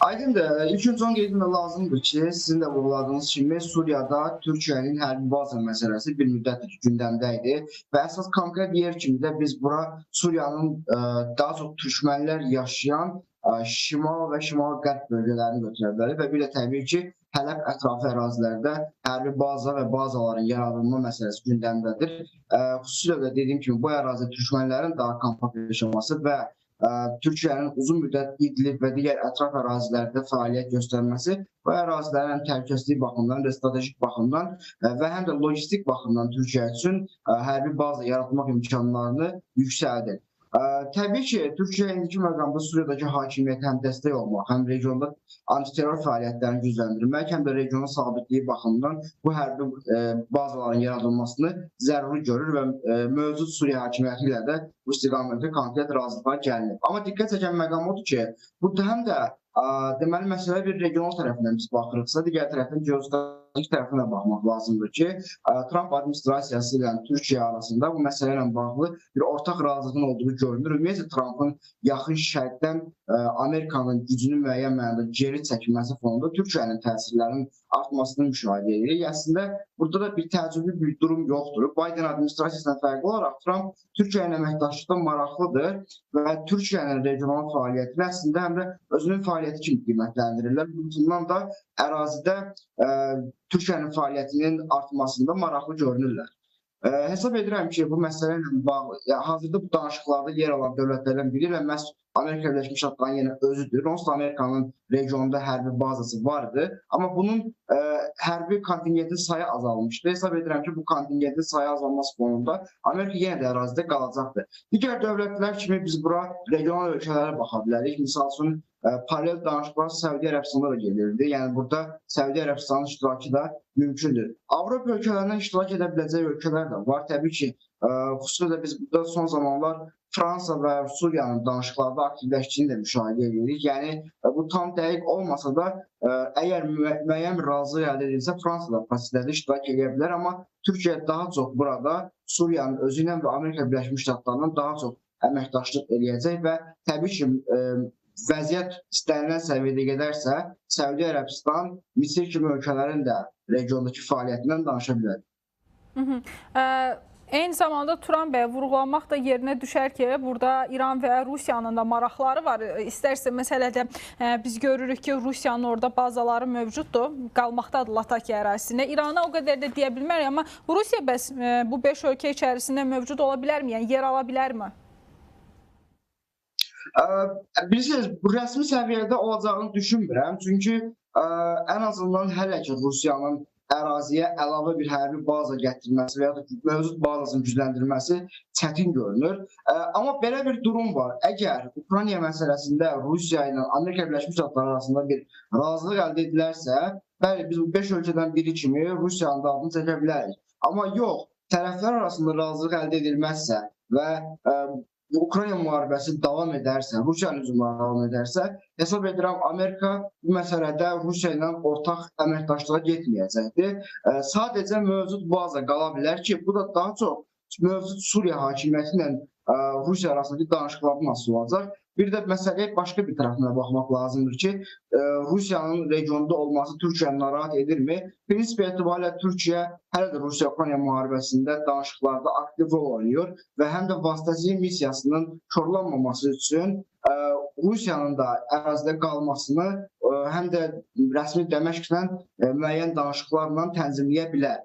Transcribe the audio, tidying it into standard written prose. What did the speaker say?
Aydındır, ilk öncə onu qeyd etmək lazımdır ki, sizin də vurğuladığınız kimi Suriyada Türkiyənin hərbi baza məsələsi bir müddətdir ki, gündəmdə idi və əsas konkret yer kimi də biz bura Suriyanın daha çox türkmənlər yaşayan şimal və şimal-qərb bölgələrini götürə bilərik və bir də təbii ki, Hələb ətrafı ərazilərdə hərbi baza və bazaların yaradılma məsələsi gündəmdədir. Xüsusilə də dediyim kimi bu ərazidə türkmənlərin daha kompakt yaşaması və Türkiyənin uzun müddət İdlib və digər ətraf ərazilərdə fəaliyyət göstərməsi bu ərazilərin həm təhlükəsizlik baxımından, həm də strateji baxımdan və həm də logistik baxımdan Türkiyə üçün hərbi baza yaratmaq imkanlarını yüksəldir. Təbii ki, Türkiyə indiki məqamda Suriyadakı hakimiyyətə həm dəstək olmaq, həm regionda antiterror fəaliyyətlərini gücləndirmək, həm də regionun sabitliyi baxımından bu hərbi bazaların yaradılmasını zəruri görür və mövcud Suriya hakimiyyəti ilə də bu istiqamətdə konkret razılığa gəlinib. Amma diqqət çəkən məqam odur ki, burada həm də deməli məsələ bir regional tərəfindən biz baxırıqsa, digər tərəfdən geostrateji tərəfinə də baxmaq lazımdır ki, Tramp administrasiyası ilə Türkiyə arasında bu məsələ ilə bağlı bir ortaq razılığın olduğu görünür. Ümumiyyətlə Trampın yaxın şərqdən Amerikanın gücünü müəyyən mənada geri çəkilməsi fonunda Türkiyənin təsirlərinin artmasını müşahidə edirik. Əslində burada da bir təəccüblü bir durum yoxdur. Biden administrasiyasından fərqli olaraq Tramp Türkiyə ilə əməkdaşlıqda maraqlıdır və Türkiyənin regional fəaliyyətini əslində həm də özünün fəaliyyəti kimi qiymətləndirirlər. Bundan da ərazidə Türkiyənin fəaliyyətinin artmasında maraqlı görünürlər. Hesab edirəm ki, bu məsələ ilə bağlı, yəni hazırda bu danışıqlarda yer alan dövlətlərdən biri və məhz Amerika Birləşmiş Ştatlarının yenə özüdür. Onsuz da Amerikanın regionda hərbi bazası vardı. Amma bunun hərbi kontingentin sayı azalmışdı. Hesab edirəm ki, bu kontingentin sayı azalması fonunda Amerika yenə də ərazidə qalacaqdır. Digər dövlətlər kimi biz bura regional ölkələrə baxa bilərik. Misal üçün, paralel danışıqlar Səudiyyə Ərəbistanında da gedirdi. Yəni burada Səudiyyə Ərəbistanının iştirakı da mümkündür. Avropa ölkələrindən iştirak edə biləcək ölkələr də var. Təbii ki, xüsusilə də biz burada son zamanlar Fransa və Suriyanın danışıqlarda aktivləşdiyini də müşahidə edirik. Yəni bu tam dəqiq olmasa da, əgər müəyyən bir razılıq əldə edilsə, Fransa da proseslərdə iştirak edə bilər, amma Türkiyə daha çox burada Suriyanın özü ilə və Amerika Birləşmiş Ştatlarından daha çox əməkdaşlıq eləyəcək və təbii ki, vəziyyət istənilən səviyyədə gedərsə, Səudiyyə Ərəbistan, Misir kimi ölkələrin də regiondakı fəaliyyətindən danışa bilər. Eyni zamanda Turan bəy, vurğulamaq da yerinə düşər ki, burada İran və Rusiyanın da maraqları var. İstərsə məsələdə biz görürük ki, Rusiyanın orada bazaları mövcuddur, qalmaqdadır Latakiya ərazisində. İrana o qədər də deyə bilmərik, amma Rusiya bəs bu 5 ölkə içərisində mövcud ola bilərmi? Yəni yer ala bilərmi? Bilirsiniz, bu rəsmi səviyyədə olacağını düşünmürəm. Çünki ən azından hələ ki Rusiyanın əraziyə əlavə bir hərbi baza gətirməsi və ya da mövcud bazasını gücləndirməsi çətin görünür. Amma belə bir durum var. Əgər Ukrayna məsələsində Rusiya ilə Amerika Birləşmiş Ştatları arasında bir razılıq əldə edilərsə, bəli, biz bu 5 ölkədən biri kimi Rusiyanın da adını çəkə bilərik. Amma yox, tərəflər arasında razılıq əldə edilməzsə və Ukrayna müharibəsi davam edərsə, Rusiyanın hücumları davam edərsə, hesab edirəm Amerika bu məsələdə Rusiya ilə ortaq əməkdaşlığa getməyəcəkdir. Sadəcə mövcud baza qala bilər ki, bu da daha çox mövcud Suriya hakimiyyəti ilə Rusiya arasındakı danışıqlardan asılı olacaq. Bir də məsələyə başqa bir tərəfindən baxmaq lazımdır ki, Rusiyanın regionda olması Türkiyəni narahat edirmi? Prinsip etibarilə Türkiyə hələ də Rusiya-Ukrayna müharibəsində danışıqlarda aktiv rol oynayır və həm də vasitəçilik missiyasının korlanmaması üçün Rusiyanın da ərazidə qalmasını həm də rəsmi Dəməşqlə müəyyən danışıqlarla tənzimləyə bilər.